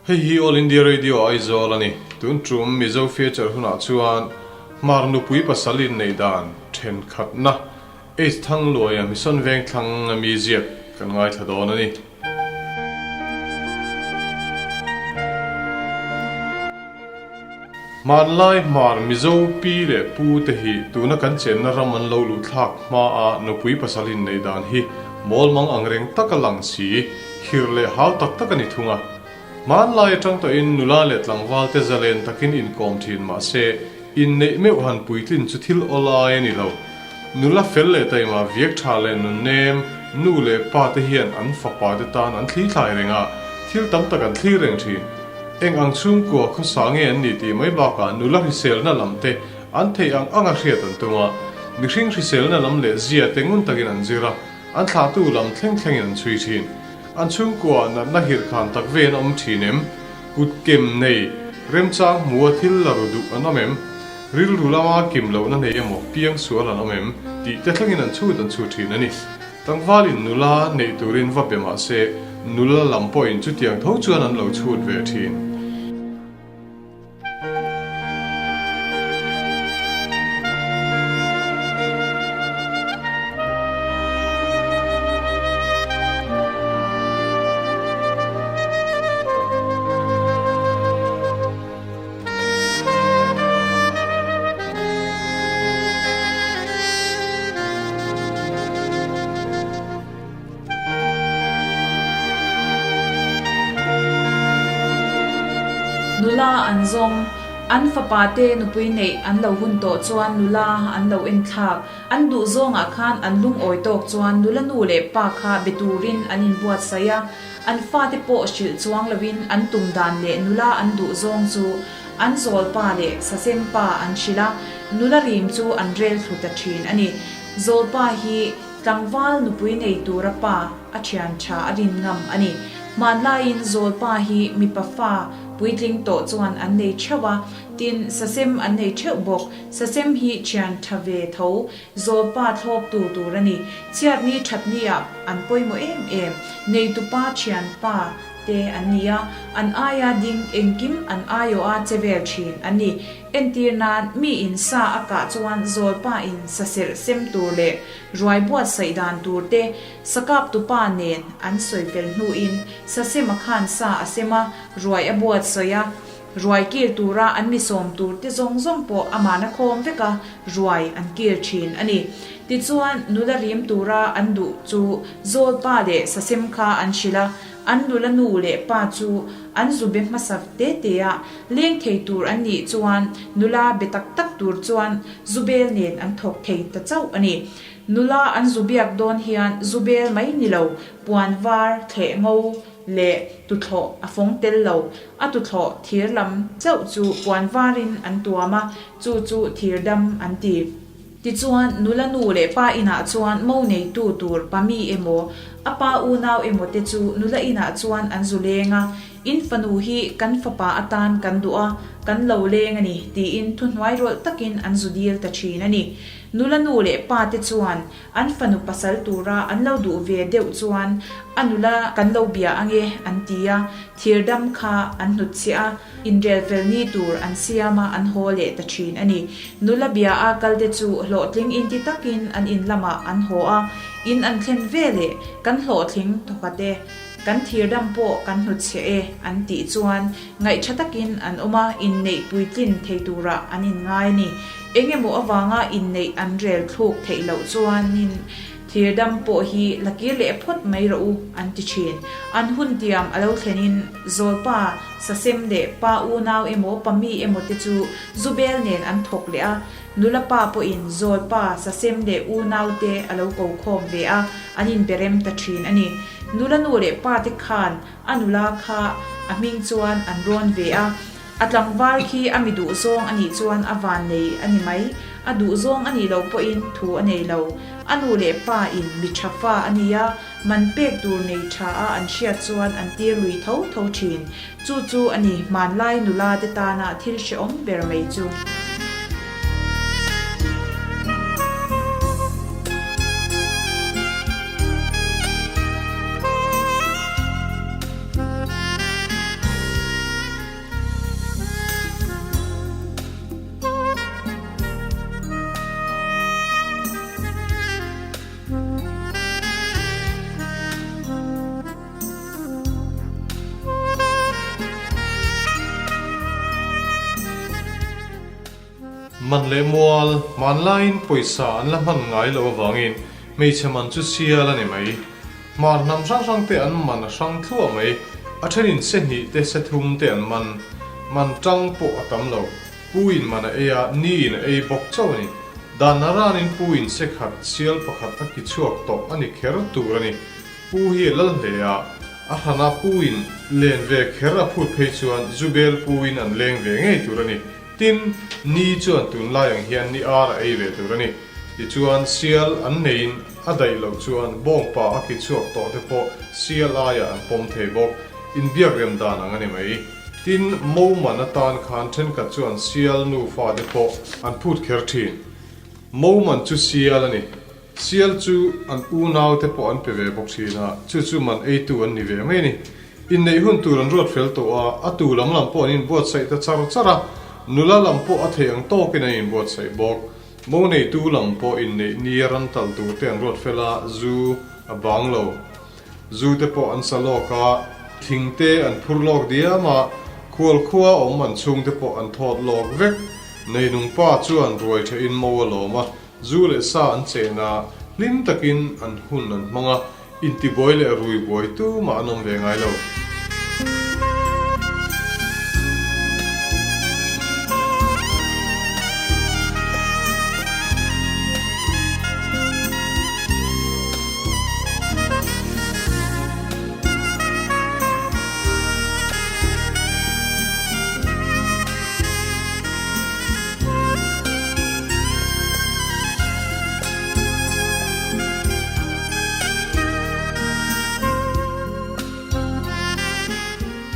Hei hi All India Radio Aizawl a ni. Tun tum Mizo Feature hunah chuan Hmar nupui pasal inneih dan thenkhatna Ace Thangluaia Mission Vengthlang a mi ziak kan ngaithla dawn a ni. Hmanlai Hmar Mizo pi leh pu te hi tuna kan chenna ram an lo luh thlak hmaa nupui pasal inneih dan hi mawlmang angreng taka lang si, khirh leh hau tak tak a ni thung a. Hmanlai atang tawhin nula leh tlangval te zalen takin inkawm thin mah se, inneih meuh han puitlin chu thil awlai a ni lo. Nula fel leh taima viak tha leh nunnem, nu leh pa te hian an fapa te tan an thli thlai reng a, thil tam tak an thlir reng thin. Eng ang chhungkua khawsa nge an ni tih mai bakah nula hriselna lam te an theih ang anga hriat an tum a, mihring hriselna lam leh zia te ngun takin an zir a, an thlahtu lam thleng thlengin an chhui thin. An chhungkua natna hirhkhan tak ve an awm thin em? Kut kem nei, remchang hmua thil la ru duh an awm em? Rilru lama kim lohna nei emaw piang sual an awm em? Tih te thlengin an chhut an chhut thin a ni. Tlangvalin nula neih turin va be mah se, nula lam pawhin chutiang tho chuan an lo chhut ve thin. Nula an zawng. An fapa te nupui neih an lo hun tawh chuan nula an lo en thlak. An duh zawngah khan an lungawi tawk chuan nula nu leh pa kha be turin an inbuatsaih a. An fate pawh hrilh chuang loin an tum dan leh nula an duh zawng chu an zawl pa leh sasem pa an hrilh a, nula rim chu an rel thlu ta thin a ni. Zawl pa hi tlangval nupui nei tura pa a thian tha a rin ngam a ni. Hmanlaiin zawl pa hi mipa fa puitling tawh chuan an nei theuh a, tin sasem an nei theuh bawk. Sasem hi thian tha ve tho Zawlpa thlawp tu tur a ni. Chhiatni thatni ah an pawimawh em em. Neitupa thianpa te an ni a, an aia ding engkim an aiawh a che vel thin an ni. Entir nan mi in sa a kah chuan zawlpa in sa serh sem tur leh ruai buatsaih dan tur te sakap tupa nen an sawi fel hnuin sasema khan sa a sem a, ruai a buatsaih a. Ruai kil tura an mi sawm tur te zawng zawng pawh amahna khawm vek a, ruai an kil thin a ni. Tichuan, nula rim tura an duh chu Zawlpa leh Sasem kha an hrilh a, an nula nu leh pa chu an zu be hmasa te te a, leng thei tur an nih chuan nula be tak tak tur chuan Zubel nen an thawk thei ta chauh a ni. Nula an zu biak dawn hian Zubel mai ni lo, puan var, thleh ngo, leh tuthlawh a fawng tel lo. A tuthlawh thir lam chauh chu puan varin an tuam a, chu chu thir dam an ti. Tichuan, nula nu leh pa inah chuan mo neitu tur pa mi emaw, a pa unau emaw te chu nula inah chuan an zu leng a, In fanu hi kan fapa atan kan duh a, kan lo leng a ni, tiin thuhnuai rawlh takin an zu dil ta thin a ni. Nula nu leh pa te chuan An fanu pasal tura an lo duh ve deuh chuan a nula kan lo bia ange an ti a, thirdam kha an hnutchhiah a, inrel fel ni tur an siam a an haw leh ta thin a ni. Nula bia a kalte chu hlawhtling inti takin an in lamah an haw a, in an thlen ve leh kan hlawhtling thawkhat e, kan thirdam pawh kan hnutchhiah e an tih chuan ngaihṭha takin an awm a, inneih puitlin thei turah an inngai a ni. Eng emaw avanga inneih an rel thluk theih loh chuanin thirdam pawh hi la kir leh phawt mai rawh u an ti thin. An hun tiam a lo thlenin Zawlpa, Sasem leh pa unau emaw pa mi emaw te chu Zubel nen an thawk leh a, nula pa pawhin Zawlpa, Sasem leh unau te a lo ko khawm ve a, an inberem ta thin a ni. Nula nu leh pa te khan a nula kha a hming chuan an rawn ve a. A tlangval khi a mi duhzawng a nih chuan a van nei a ni mai. A duhzawng a nih loh pawhin thu a nei lo. A nu leh pa in mi tha fa a nia, man pek tur nei tha a an hriat chuan an tir lui tho tho thin. Chu chu a ni hmanlai nula te tana thil hrehawm ber mai chu. Man leh mual, hmanlaiin pawisa an la hman ngai loh avangin hmeichhe man chu sial a ni mai. Hmar hnam hrang hrang te an man a hrang thluah mai. A thenin se hnih te se thum te an man. Man tang pawh a tam lo. Pu in man a ei a, ni in a ei bawk chauh a ni. Dan a ranin pu in se khat, sial pakhat a ki chhuak tawh a ni kher tur a ni. Pu hi a lal hle a, a hrana pu in len ve kher a phut phei chuan Zubel pu in an leng ve ngei tur a ni. Tin, ni chuan tunlai ang hian ni ar a ei ve tur a ni. Tichuan, sial an neiin a daih loh chuan bawngpa a ki chhuak tawh te pawh sial aiah an pawm thei bawk. Inbiak rem dan ang a ni mai. Tin, mo man atan khan thenkhat chuan sial nufa te pawh an phut kher thin. Mo man chu sial a ni. Sial chu an unau te pawh an pe ve bawk thin a, chu chu man eitu an ni ve mai a ni. Inneih hun tur an ruat fel tawh a, a tu lam lam pawh an inbuatsaih ta char char a, nula lam pawh a theih ang tawkin an inbuatsaih bawk. Mo neitu lam pawh inneih nia ran tal tur te an ruat fel a, zu a bang lo. Zu te pawh an sa lawk a, thing te an phur lawk diam a, khual khua awm an chhung te pawh an thawt lawk vek. Neinung pa chuan ruai thain mo a lawm a, Zu leh sa an chen a, hlim takin an hun an hmang a, intibuai leh rui buai tumah an awm ve ngai lo.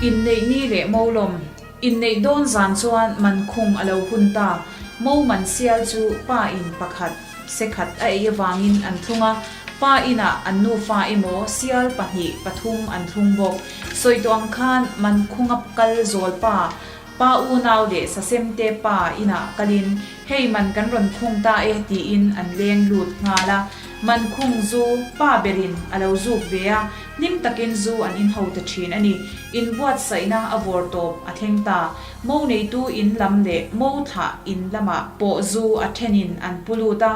Inneih ni leh mo lawm. Inneih dawn zan chuan man khung a lo hun ta. Mo man sial chu pa in pakhat se khat a ei avangin an thlung a, pa inah an nufa emaw sial pahnih pathum an thlung bawk. Sawi tawh ang khan man khunga kal zawl pa Pa unau leh Sasemte pa inah kalin, Hei man kan rawn khung ta e tiin an leng lut nghal a. Man khung zu pa berin a lo zuk ve a, hlim takin zu an inho ta thin a ni. Inbuatsaihna a vawr tawp a thleng ta. Mo neitu in lam leh mo thlah in lamah pawh zu a thenin an pu lut a.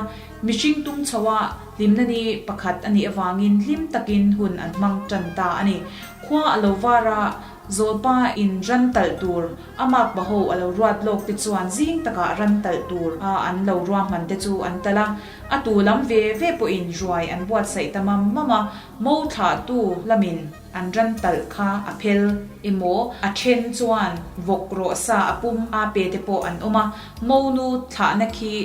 Mihring tung chho a hlimna ni pakhat a nih avangin hlim takin hun an hmang tan ta a ni. Khua a lo var a. Zawlpa in ran talh tur a mak pa ho a lo ruat lawk te chuan zing takah ran talh tur a an lo ruahman te chu an talh a, a tu lam ve ve pawhin ruai an buatsaih ta mam mam a, mo thlahtu lamin an ran talh kha a phel emaw a then chuan vawk rawh sa a pum a pe te pawh an awm a, mo nu thlahna khi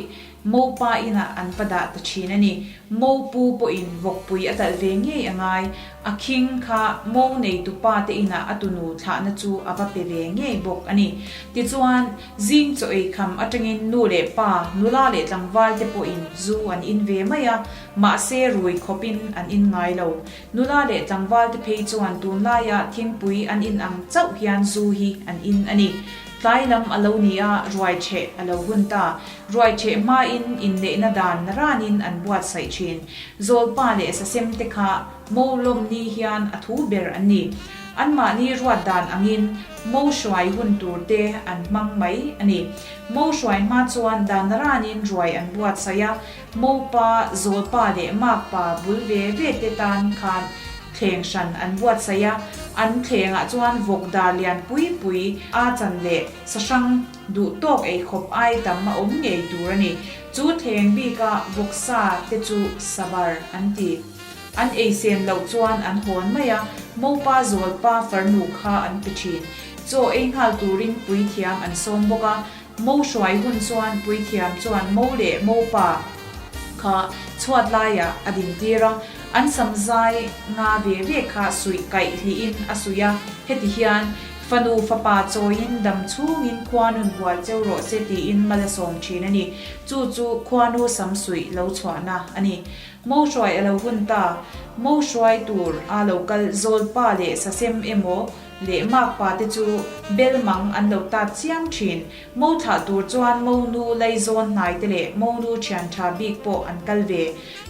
Mopa inah an va dah ta thin a ni. Mo pu pawhin vawkpui a talh ve ngei a ngai. A khing kha mo neitu pa te inah a tunu thlahna chu a va pe ve ngei bawk a ni. Tichuan, zing chaw ei kham atangin nu leh pa, nula leh tlangval te pawhin zu an in ve mai a, mahse rui khawpin an in ngai lo. Nula leh tlangval te phei chuan tunlaia thingpui an in ang chauh hian zu hi an in a ni. Tlai lam a lo ni a, ruai chheh a lo hun ta. Ruai chheh hmain inneihna dan ranin an buatsaih thin. Zawlpa leh sasem te kha mo lawm ni hian a thu ber an ni. Anmahni ruat dan angin mo hruai hun tur te an hmang mai a ni. Mo hruai hma chuan dan ranin ruai an buatsaih a, Mopa, Zawlpa leh Makpa bul ve ve te tan khan thleng hran an buatsaih a, an thlengah chuan vawk dar lian pui pui a chan leh sahrang duh tawk ei khawp ai tam a awm ngei tur a ni. Chu thleng bika vawksa te chu sabar an ti. An ei sen loh chuan an hawn mai a, Mopa Zawlpa farnu kha an pe thin. Chaw ei nghal turin puithiam an sawm bawk a, Mo hruai hun chuan puithiam chuan mo leh mopa kha chhuat laiah a dintir a, an samzai nga ve ve kha suih kaih hlihin a suih a, heti hian fanu fapa chawiin dam chhungin khuanun hual cheu rawh se tiin mal a sawm thin a ni. Chu chu khuanu sam suih lo chhuahna a ni. Mo hruai a lo hun ta. Mo hruai tur a lo kal zawlpa leh sasem emaw? leh makpa te chu belmang an lo tat chiam thin. Mo thlah tur chuan monu laizawn hnai te leh monu thian tha bik pawh an kal ve.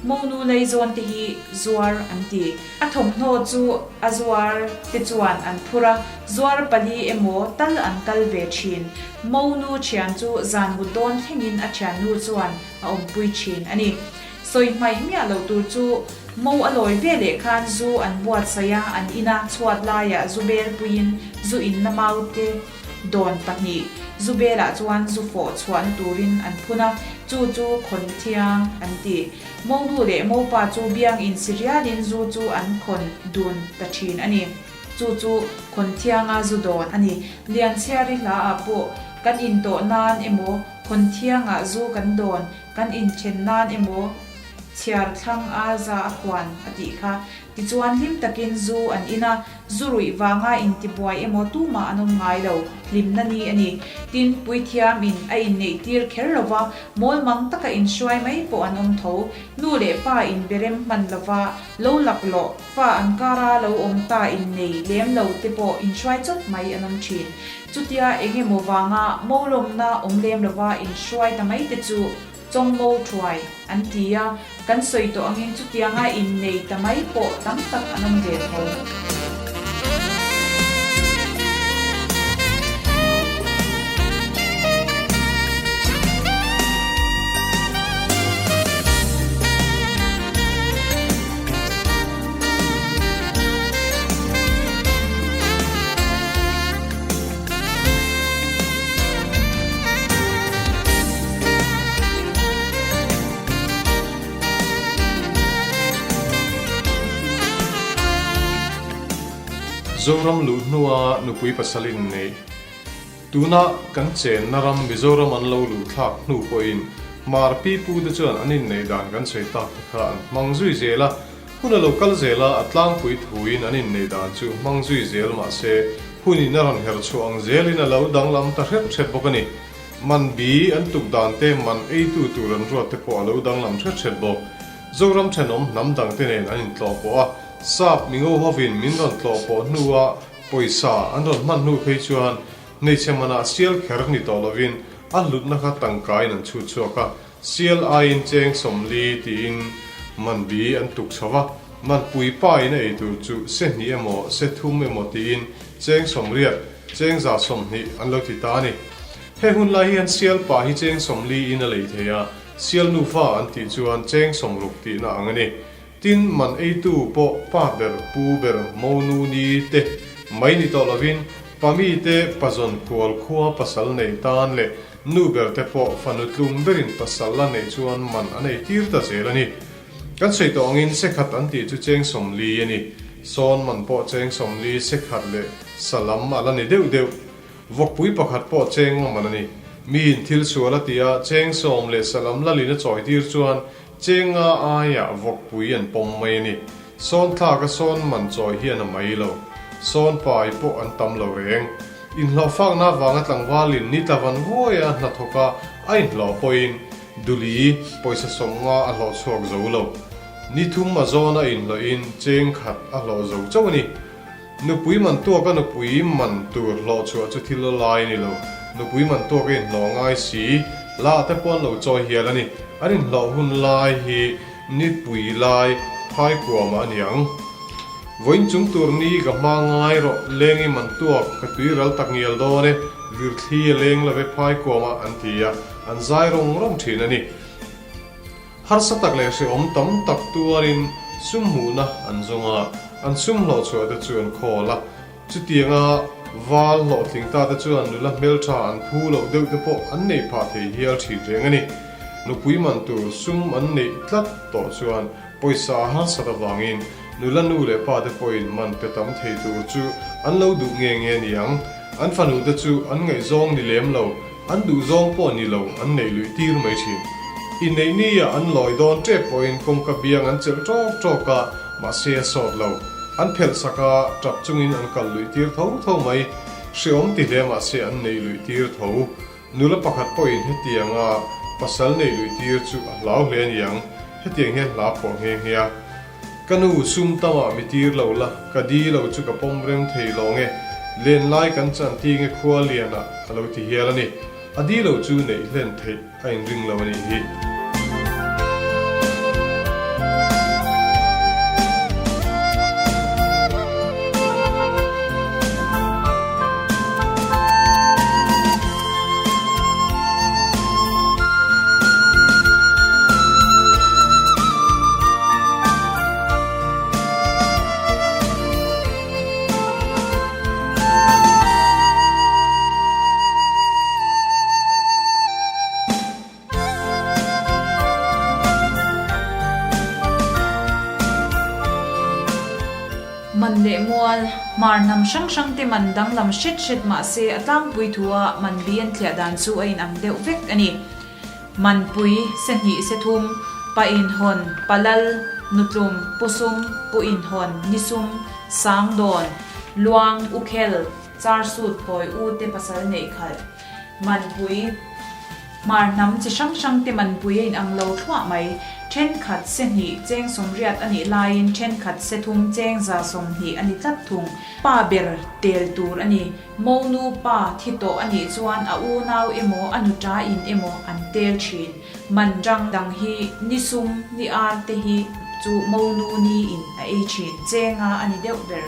Monu laizawn te hi zuar an ti. A thawmhnaw chu a zuar te chuan an phur a, zuar pali emaw tal an kal ve thin. Monu thian chu zan mut dawn thlengin a thiannu chuan a awmpui thin a ni. Sawi hmaih miah loh tur chu mo a lawi ve leh khan zu an buatsaih a, an ina chhuat laiah zu bel puiin zu inna mau te dawn pahnih zu belah chuan zu fawh chhuahna turin an phun a, chu chu khawn thiang an ti. Monu leh mopa chu biang insi rialin zu chu an khawn dun ta thin a ni. Chu chu khawn thianga zu dawn a ni. Lianchhiari hlaah pawh kan intawh nan emaw khawn thiangah zu kan dawn Kan inthen nan emaw chhiar thlang a za a khuan a tih kha. Tichuan hlim takin zu an in a, zu ruih vanga intibuai emaw tumah an awm ngai lo, hlimna ni a ni. Tin, puithiam in a inneih tir kher lo va, mawlmang taka inhruai mai pawh an awm tho. Nu leh pa inberem hman lo va, lo laklawh, fa an kara lo awm ta innei lem lo te pawh inhruai chawp mai an awm thin. Chutia eng emaw vanga molawmna awm lem lova inhruai ta mai te chu chawngmo thuai an ti a, kan sawi tawh angin chutianga innei ta mai pawh tam tak an awm ve tho. Zoram luh hnua nupui pasal inneih. Tuna kan chenna ram Mizoram an lo luh thlak hnu pawhin Hmar pipu te chuan an inneih dan kan sawi tak te kha an hmang zui zel a. Hun a lo kal zel a, a tlangpui thuin an inneih dan chu hmang zui zel mah se, hunin a rawn her chhuah ang zelin a lo danglam ta hrep hrep bawk a ni. Man bi an tuk dan te, man eitu tur an ruat te pawh a lo danglam hret hret bawk. Zoram thenawm hnam dang te nen an intlawh pawh a, sap mingo hovin min rawn tlawh pawh hnua pawisa an rawn hman hnu phei chuan hmeichhe manah sial kher ni tawh lovin a hlutna kha tangkain an chhut chhuak a, Sial aiin cheng 40 tiin man bi an tuk chho va, man pui pa in a ei tur chu se hnih emaw se thum emaw tiin cheng 80, cheng 120 an lo ti ta a ni. He hun lai hian sial pa hi cheng 40 in a lei thei a, sial nufa an tih chuan cheng 60 tihna ang a ni. Tin, man eitu pawh pa ber, pu ber, monu ni te mai ni tawh lovin pami te pazawn kual khua pasal nei tan leh Nu ber te pawh fanu tlum berin pasal a neih chuan man a nei tir ta zel a ni. Kan sawi tawh angin sekhat an tih chu cheng 40 a ni. Sawn man pawh cheng 40 sekhat leh salam a la ni deuh deuh. Vawkpui pakhat pawh cheng nga man a ni. Miin thil sual a tih a cheng sawm leh salam lalin a chawi tir chuan cheng nga aiah vawkpui an pawm mai a ni. Sawn thlak a sawn man chawi hian a mai lo. Sawn pai pawh an tam lo reng. Inhlawhfakna avanga tlangvalin ni tla van vuaia hnathawka a inhlawh pawhin Duli pawisa 50 a hlawh chhuak zo lo. Ni thum a zawn a inhlawhin cheng khat a hlawh zo chauh a ni. Nupui man tuaka nupui man tur hlawh chhuah chu thil lai a ni lo. Nupui man tuaka inhlawh ngai si lah te pawh an lo chawi hial a ni. An inhlawh hun lai hi Nipui lai phai kuamah a ni ang. Vawiin chung tur ni ka hma ngai rawh, leng i man tuak, ka tui ral tak ngial dawn e, virthli a leng love phai kuamah an ti a, an zai rawng rawng thin a ni. Harsa tak leh hrehawm tam tak tuarin sum hmuhna an zawng a, an sum hlawhchhuah te chu an khawl a, chutianga val hlawhtling ta te chuan nula hmeltha an phu loh deuh te pawh an nei phah thei hial thin reng a ni. Nupui man tur sum an neih tlat tawh chuan pawisa a harsat avangin nula nu leh pa te pawhin man pe tam thei tur chu an lo duh nge nge ni ang. An fanu te chu an ngaihzawng ni lem lo, an duhzawng pawh ni lo an neih luih tir mai thin. Inneih nia an lawi dawn tep pawhin kawngka biang an chelh tawk tawk a, mahse a sawt lo. An phelh sak a, tap chungin an kal luih tir tho tho mai. Hreawm ti hle mahse an neih luih tir tho. Nula pakhat pawhin hetianga pasal nei luih tir chu a hlau hle a niang, hetiang hian hla pawh nghe nghe a. Ka nu sum tamah mi tir lo la, ka di lo chu ka pawm rem thei lawng e. Len lai kan chan tinge khua lianah a lo ti hial a ni. A di lo chu neih hlen theih a inring lo a nih hi. Man leh mual, hmar hnam hrang hrang te man danglam hret hret mah se a tlangpui thu a man bi an thliah dan chu a inang deuh vek a ni. Manpui, Sehnih Sethum, Pa Inhawn, Palal, Nutlum, Pusum, Pu Inhawn, Nisum, Sangdawn, Luang, Ukhel, Charsut, Phawi U te pasal neih khalh, Manpui, Hmar hnam chi hrang hrang te manpui a inang lo thluah mai. Thenkhat sehnih cheng sawmriat a nih laiin thenkhat sethum cheng 120 a ni tlat thung. Pa ber tel tur a ni. Monu pa thi tawh a nih chuan a unau emaw a nuta in emaw an tel thin. Man rang dang hi ni sum, ni ar te hi chu monu ni in a ei thin. Chenga a ni deuh ber.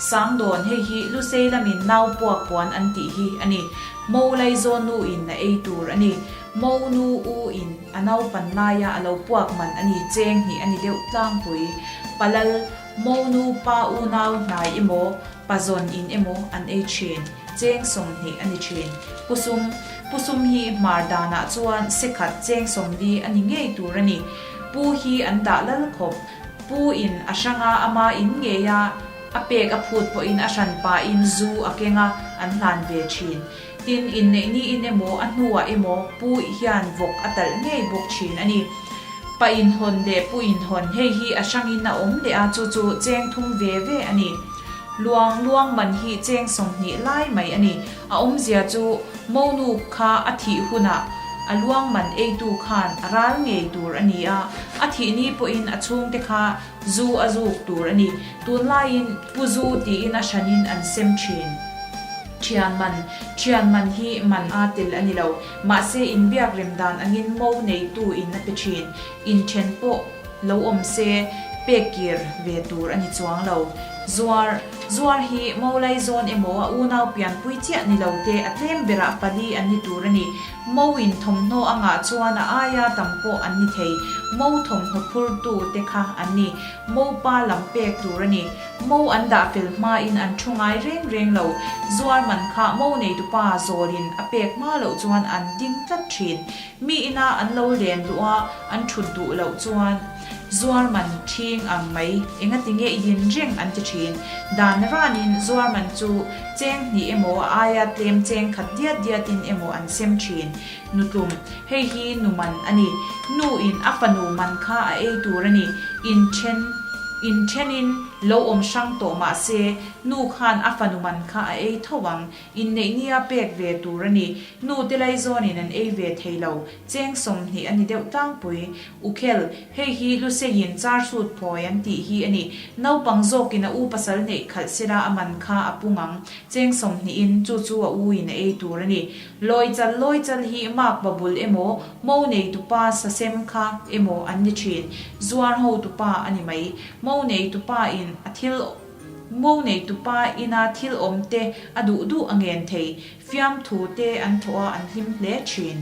Sangdawn hei hi Lusei lamin nau puak puan an tih hi a ni. Mo laizawn nu in a ei tur a ni. Monu u in a naupan laia a lo puak man a ni. Cheng hnih a ni deuh tlangpui. Palal, Monu pa unau hnai emaw Pazawn in emaw an ei thin, cheng 20 a ni thin. Pusum, Pusum hi hmar danah chuan sekhat cheng 40 a ni ngei tur a ni. Pu hi an dah lal khawp. Pu in a hranga ama in ngei a, a pek a phut pawhin a hran pahin zu a keng a, an hlan ve thin. Tin, inneih niin emaw a hnuah emaw pu hian vawk a talh ngei bawk thin a ni. Pa inhawn leh pu inhawn, hei hi a hrangin a awm leh a, chu chu cheng thum ve ve a ni. Luang luang man hi cheng 20 lai mai a ni. A awmzia chu monu kha a thih hunah a luang man eitu khan a ral ngei tur a ni a, a thih ni pawhin a chhungte kha zu a zuk tur a ni. Tunlaiin pu zu tiin a hranin an sem thin. Thian man, Thian man hi man a tel a ni lo. Mahse inbiak rem dan angin mo neitu in a pe thin. Inthen pawh lo awm se pek kir ve tur a ni chuang lo. Zuar, Zuar hi mo laizawn emaw a unau pianpui chiah ni lo te a tlem berah pali an ni tur a ni. Mo in thawmhnaw a ngah chuan a aia tam pawh an ni thei. Mo thawmhnaw phurtu te kha an ni. Mo pa lam pek tur a ni. Mo an dah fel hmain an thu ngai reng reng lo. Zuar man kha mo neitupa zawlin a pek hma loh chuan an ding tlat thin. Mi ina an lo len luh a, an thut duh loh chuan zuar man thing ang mai engati nge i din reng an ti thin. Dan ranin zuar man chu cheng hnih emaw a aia tlem cheng khat diat diatin emaw an sem thin. Nutlum, hei hi nu man a ni. Nu in a fanu man kha a ei tur a ni. Inthen, inthenin lo awm hrang tawh mah se, nu khan a fanu man kha a ei tho ang. Inneih nia pek ve tur a ni. Nu te laizawnin an ei ve thei lo. Cheng 20 a ni deuh tlangpui. Ukhel, hei hi Luseiin char sut phawi an tih hi a ni. Naupang zawkin a u pasal neih khalh sela a man kha a pung ang. Cheng sawmhnihin chu chu a u in a ei tur a ni. Lawichal Lawichal hi mak babul emaw, mo neitupa sasem kha emaw an ni thin. Zuar hotupa a ni mai. Mo neitupa in a thil Mo neitupa ina thil awm te a duh duh a ngen thei. Fiamthu te an thawh a an hlim hle thin.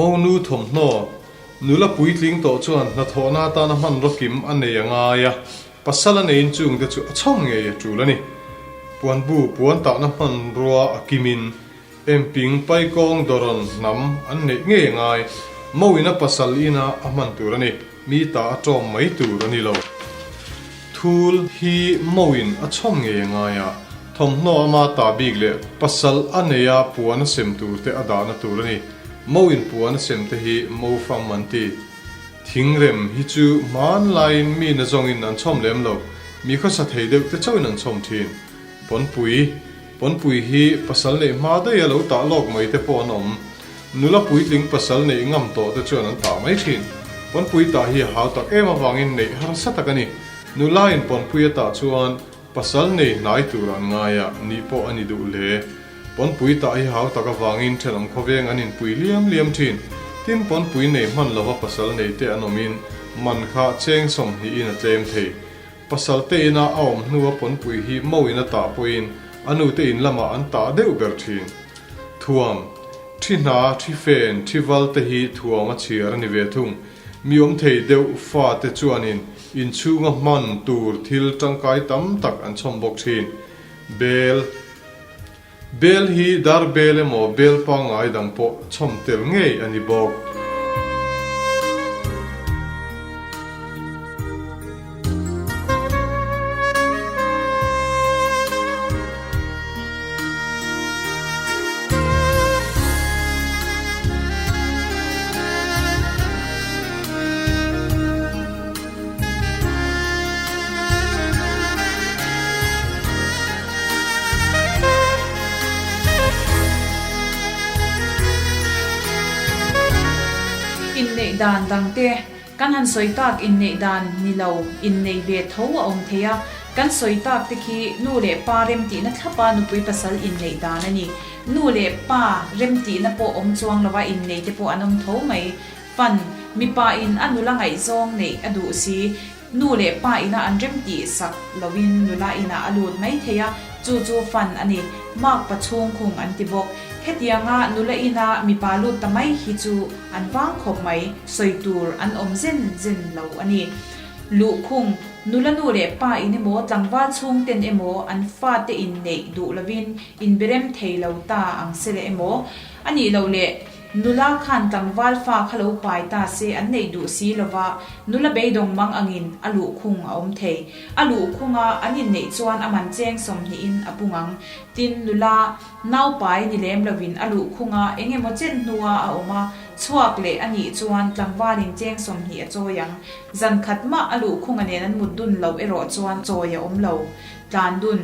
Monu thawmhnaw, nula puitling tawh chuan hnathawhna atana hmanraw kim a nei a ngai a. Pasal a neiin chungte chu a chhawm ngei a tul a ni. Puanbu puan tahna hmanrua a kimin Emping Paikawng Dawrawn hnam an neih ngei a ngai. Mawina pasal ina a hman tur a ni. Mi ta a tawm mai tur a ni lo. Thul hi mawin a chhawm ngei a ngai a. Thawmhnaw ama ta bik leh pasal a neia puan a sem tur te a dahna tur a ni. Mo in puan a sem te hi mo fam an ti. Thingrem hi chu hmanlaiin mi nazawngin an chhawm lem lo, mi khawsa thei deuh te chauhin an chhawm thin. Pawnpui, Pawnpui hi pasal neih hma daih a lo tah lawk mai te pawh an awm. Nula puitling pasal neih ngam tawh te chuan an tah mai thin. Pawnpui tah hi a hau tak em avangin neih harsa tak a ni. Nula in pawnpui a tah chuan pasal nei hnai tur an ngai a, nih pawh a ni duh hle. Pawnpui tah hi hau tak avangin thenawm khawveng an inpui liam liam thin. Tin, pawnpui nei hman lova pasal nei te an awmin man kha cheng sawmhnihin a tlem thei. Pasal te ina a awm hnua pawnpui hi mo in a tah pawhin a nu te in lamah an tah deuh ber thin. Thuam, thi hna, thi fen, thi val te hi thuam a chhiar a ni ve thung. Mi awm thei deuh fa te chuanin inchhunga hman tur thil tangkai tam tak an chhawm bawk thin. Bel. Bel hi dar bel emaw bel pangngai dang pawh chhawm tel ngei a ni bawk. Inneih dan dangte, Kan han sawi tak inneih dan ni lo, inneih ve tho a awm thei a. Kan sawi tak te khi nu leh pa remtihna thlapa nupui pasal inneih dan a ni. Nu leh pa remtihna pawh awm chuang lova inneih te pawh an awm tho mai. Fan, mipa in a nula ngaihzawng neih a duh si, nu leh pa ina an rem tih sak lovin nula inah a lut mai thei a, chu chu fan a ni, makpa chhungkhung an ti bawk. Hetianga nula ina mipa lut ta mai hi chu an vang khawp mai, sawi tur an awm zen zen lo a ni. Luhkhung, nula nu leh pa in emaw tlangval chhungten emaw an fate in neih duh lovin inberem thei lo ta ang se le emaw, a nih loh leh, Nula khan tlangval fa kha lo pai ta se an neih duh si lova, nula beidawng mang angin a luhkhung a awm thei. A luhkhunga an inneih chuan a man cheng sawmhnihin a pung ang. Tin, nula naupai ni lem lovin a luhkhunga eng emaw chen hnua a awm a, chhuak leh a nih chuan tlangvalin cheng 20 a chawi ang. Zan khat mah a luhkhunga nen an mut dun loh erawh chuan chawi a awm lo. Tlan dun.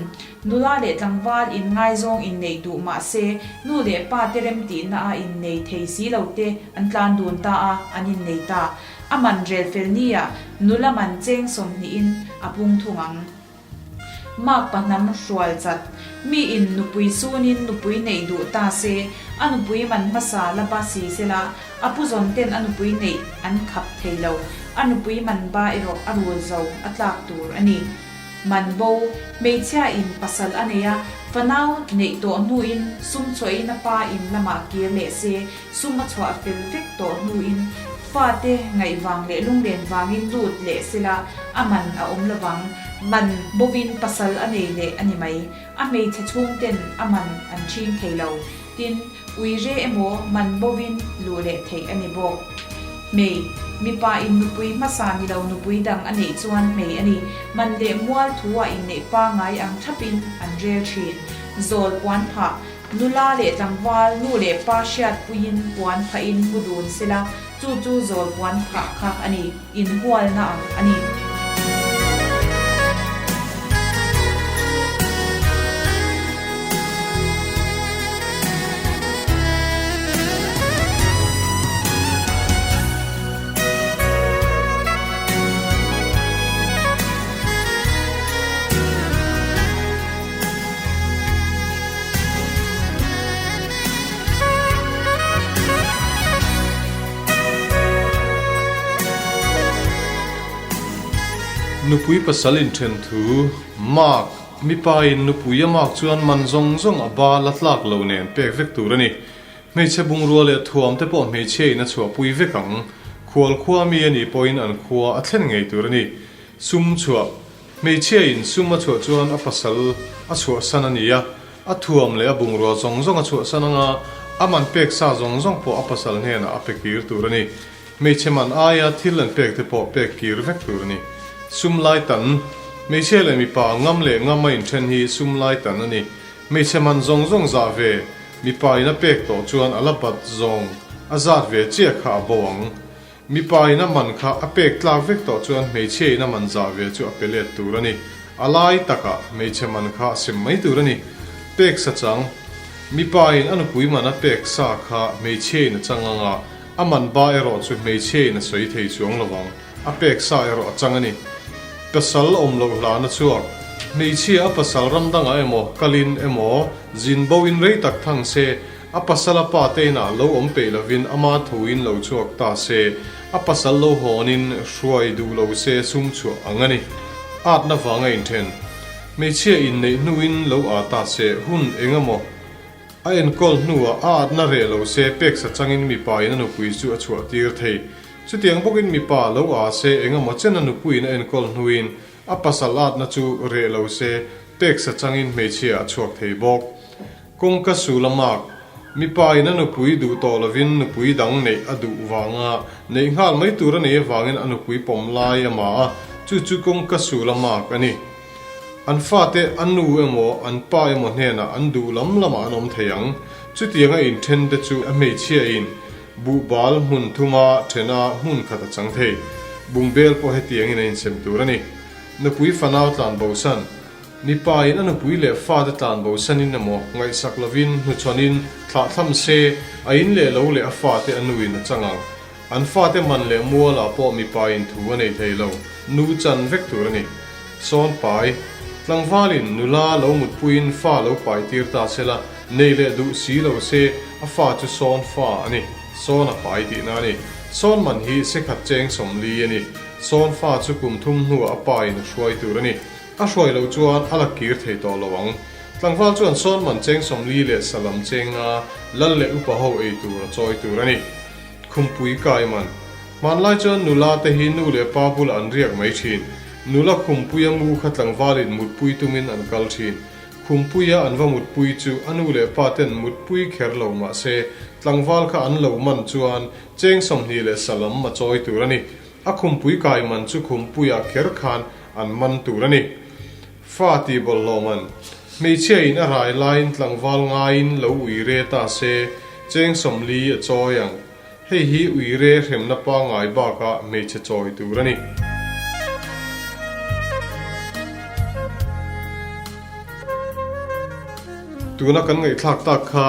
Nula leh tlangval in ngaizawng inneih duh mah se, nu leh pa te remtihna a innei thei si lo te an tlan dun ta a, an innei ta. A man rel fel nia nula man cheng sawmhnihin a pung thung ang. Makpa hnam hrual chat. Mi in nupui sunin nupui neih duh ta se, a nupui man hmasa la ba si sela, a pu zawn ten a nupui neih an khap thei lo. A nupui man ba erawh a rul zo a tlak tur a ni. Man bo, hmeichhia in pasal a nei a, fanau neih tawh hnuin sum chhuahin a pa in lamah kir leh se, sum a chhuah fel vek tawh hnuin fate ngaih vang leh lunglen vangin lut leh sela a man a awm lovang. Man bovin pasal a nei leh a ni mai. A hmeichhe chhungten a man an ṭhing thei lo. Tin, uire emaw man bovin luh leh theih a ni bawk. Hmei, mipa in nupui hmasa ni lo nupui dang a neih chuan hmei a ni. Man leh mual thu ah inneih pangai ang thapin an rel thin. Zawl puan phah, nula leh tlangval, nu leh pa hriatpuiin puan phahin mu dun sela, chu chu zawl puan phah kha a ni, inhualna ang a ni. Nupui pasal inthen thu, Mark, mipa in nupui a mark chuan man zawng zawng a ba la tlak lo nen pek vek tur a ni. Hmeichhe bungrua leh thuam te pawh hmeichhia in a chhuahpui vek ang. Khual khua mi a nih pawhin an khua a thlen ngei tur a ni. Sum chhuah, Hmeichhia in sum a chhuah chuan a pasal a chhuahsan a ni a, a thuam leh a bungrua zawng zawng a chhuahsan anga a man pek sa zawng zawng pawh a pasal hnenah a pe kir tur a ni. Hmeichhe man aia thil an pek te pawh pek kir vek tur a ni. Sum lai tan. Hmeichhia leh mipa ngam leh ngam a inthen hi sum lai tan a ni. Hmeichhe man zawng zawng zah ve, mipa in a pek tawh chuan a la bat zawng a zat ve chiah kha a bo ang. Mipa in a man kha a pek tlak vek tawh chuan hmeichhia in a man zah ve chu a pe let tur a ni. A lai takah hmeichhe man kha a sem mai tur a ni. Pek sa chang, Mipa in a nupui man a pek sa kha hmeichhia in a chang ang a, a man ba erawh chu hmeichhia in a sawi thei chuang lo ang. A pek sa erawh a chang a ni. Pasal awm loh hlana chhuak, hmeichhia a pasal ram dangah emaw, kalin emaw, zin bo in rei tak thang se, a pasal a pa te inah lo awm peih lovin ama thuin lo chhuak ta se, a pasal lo hawnin hruai duh lo se sum chhuah ang a ni. Atna vanga inthen. Hmeichhia inneih hnuin lo aa ta se, hun eng emaw A enkawl hnuah a atna reh lo se peksa changin mipa in a nupui chu a chhuah tir thei. Chutiang bawkin mipa lo aa se engemaw chen a nupuiin a enkawl hnuin a pasal atna chu reh lo se peksa changin hmeichhia a chhuak thei bawk. Kawngka sul a mak. Mipa in a nupui duh tawh lovin nupui dang neih a duh vanga neih nghal mai tur a nei avangin a nupui pawm lai a ma a, chu chu kawngka sul a mak a ni. An fate a nu emaw an pa emaw hnenah an duh lam lamah an awm thei ang. Chutianga inthen te chu a hmeichhia in buhbal hmun thuma thena hmun khat a chang thei. Bungbel pawh hetiangin a insem tur a ni. Nupui fanau tlan bosan. Mipa in a nupui leh fate tlan bosanin emaw ngaihsak lovin hnuchhawnin thlahthlam se a in leh lo leh a fate a nuin a chang ang. An fate man leh mualah pawh mipa in thu a nei thei lo, nu chan vek tur a ni. Sawn pai, tlangvalin nula lo mutpuiin fa lo pai tir ta se la, nei leh duh si lo se, a fa chu sawn fa a ni. Sawn a pai tihna a ni. Sawn man hi sekhat cheng 40 a ni. Sawn fa chu kum thum hnuah a pa in a hruai tur a ni. A hruai loh chuan a la kir thei tawh lo ang. Tlangval chuan sawn man cheng 40 leh salam cheng nga lal leh upa ho ei tur a chawi tur a ni. Khumpui kai man. Hmanlai chuan nula te hi nu leh pa bulah an riak mai thin. Nula khumpuia mu kha tlangvalin mutpui tumin an kal thin. Khumpuia an va mutpui chu a nu leh pa ten mutpui kher lo mah se, tlangval kha an lo man chuan cheng 20 leh salam a chawi tur a ni. A khumpui kai man chu khumpuiah kher khan an man tur a ni. Fa tih bawlhhlawh man. Hmeichhia in a rai laiin tlangval ngaiin lo uire ta se, cheng 40 a chawi ang. Hei hi uire hremna pangngai bakah hmeichhe chawi tur a ni. Tuna kan ngaihthlak tak kha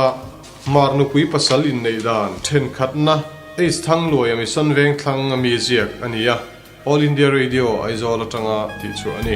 Hmar nupui pasal inneih dan thenkhatna Ace Thangluaia Mission Vengthlang a mi ziak a ni a. All India Radio Aizawl atanga tihchhuah a ni.